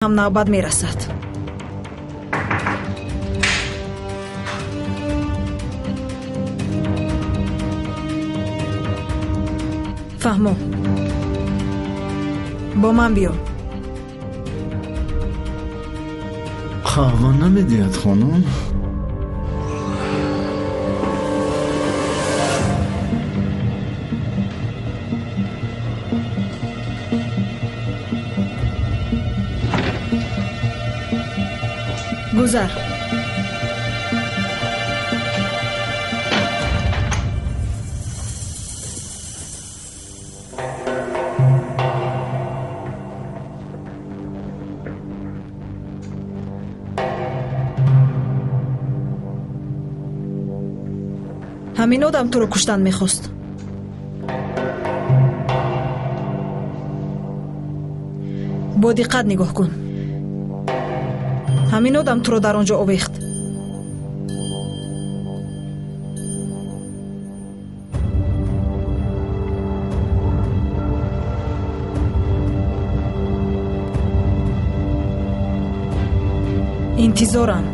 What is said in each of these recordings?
Ҳам навбат мерасад. Фаҳмо, бо ман биё. Қаҳва намедиҳад, хонум? Гузар. Ҳамин одам туро куштан мехост. Бо диққат нигоҳ кун. Ҳамин одам туро дар он ҷо овехт. Интизорам.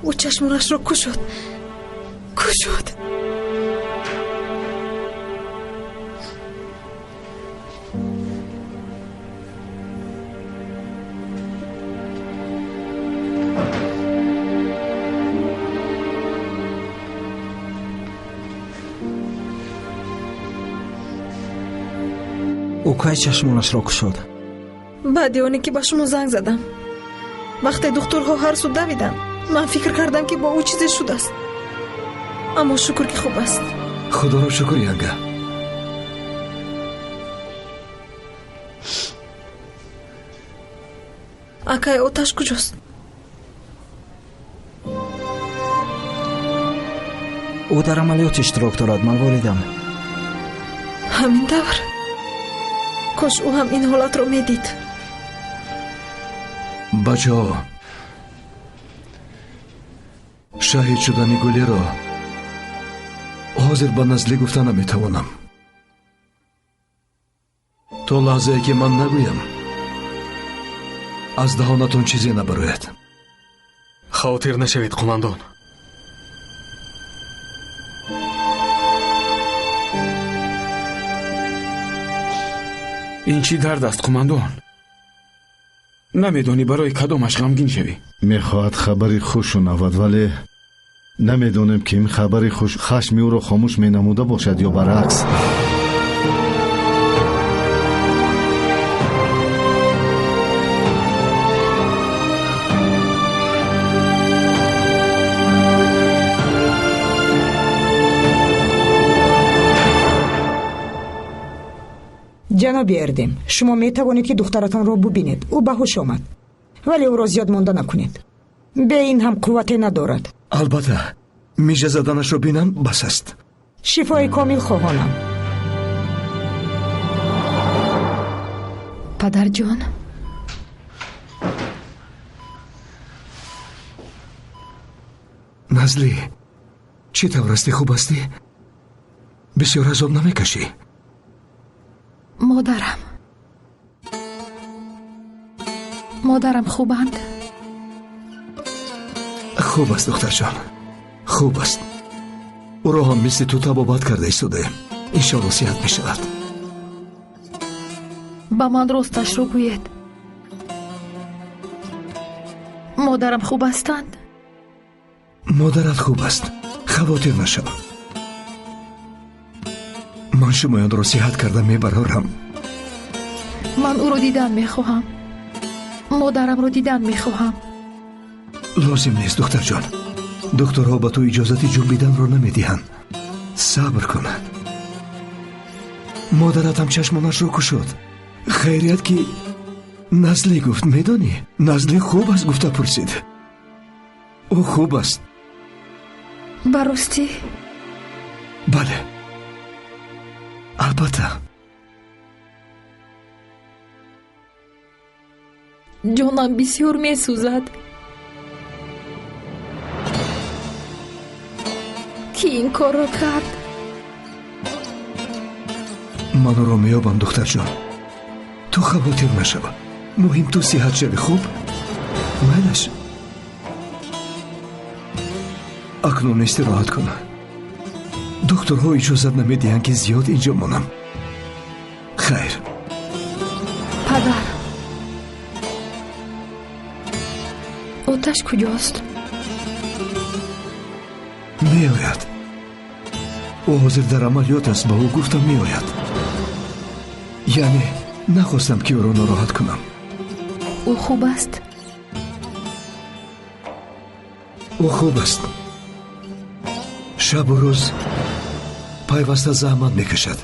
Ӯ чашмонашро кушод, кушод. Ӯ кай чашмонашро кушод? Баъди оне ки ба шумо занг задам, вақте духтурҳо ҳар сӯ давиданд, ман фикр кардам, ки бо ӯ чизе шудааст, аммо шукр, ки хуб аст. Худоро шукр, янга. Акай, оташ куҷост? Ӯ дар амалиёт иштирок дорад, ман воридам. Ҳамин тавр? Кош ӯ ҳам ин ҳолатро медид. Бачаҳо, шаҳид шудани Гулеро ҳозир ба Назлӣ гуфта наметавонам. То лаҳзае ки ман нагӯям, аз даҳонатон чизе набарояд. Хавотир нашавед, қумандон. Ин чӣ дард аст, қумандон? Намедонӣ барои кадомаш ғамгин шавӣ. Мехоҳад хабари хуш шунавад, вале намедонем, ки ин хабари хуш хашми ӯро хомӯш менамуда бошад ё баръакс. Ҷаноби Эрдем, шумо метавонед, ки духтаратонро бубинед. Ӯ ба ҳуш омад, вале ӯро зиёд монда накунед. Бе ин ҳам қуввате надорад. Албатта, мижа заданашро бинам, бас аст. Шифои комил хоҳонам. Падарҷон, Назлӣ, чӣ тавр ҳастӣ? Хуб ҳастӣ? Бисёр азоб намекашӣ? Модарам, модарам хубанд? Хуб аст, духтарҷон, хуб аст. Ӯро ҳам мисли ту табобат карда истодаем. Иншоалло, сиҳат мешавад. Ба ман росташро гӯед, модарам хуб ҳастанд? Модарат хуб аст, хавотир нашав. Ман шумоёнро сиҳат карда мебарорам. Ман ӯро дидан мехоҳам, модарамро дидан мехоҳам. Лозим нест, духтарҷон. Духтурҳо ба ту иҷозати ҷунбиданро намедиҳанд. Сабр кун. Модаратам чашмонашро кушод. Хайрият, ки Назлӣ гуфт. Медонӣ, Назлӣ хуб аст, гуфта пурсид. Ӯ хуб аст. Ба ростӣ? Бале, албатта. Ҷонам бисёр месӯзад. Кӣ ин корро кард? Ман ӯро меёбам, духтарҷон. Ту хавотир нашава. Муҳим ту сиҳат шавӣ, хуб? Майлаш. Акнун истироҳат кун. Духтурҳо иҷозат намедиҳанд, ки зиёд инҷо монам. Хайр. Падар, оташ куҷост? Меояд. Ӯ ҳозир дар амалиёт аст, ба ӯ гуфтам меояд. Яъне нахостам, ки ӯро нороҳат кунам. Ӯ хуб аст? Ӯ хуб аст. Шабу рӯз пайваста заҳмат мекашад.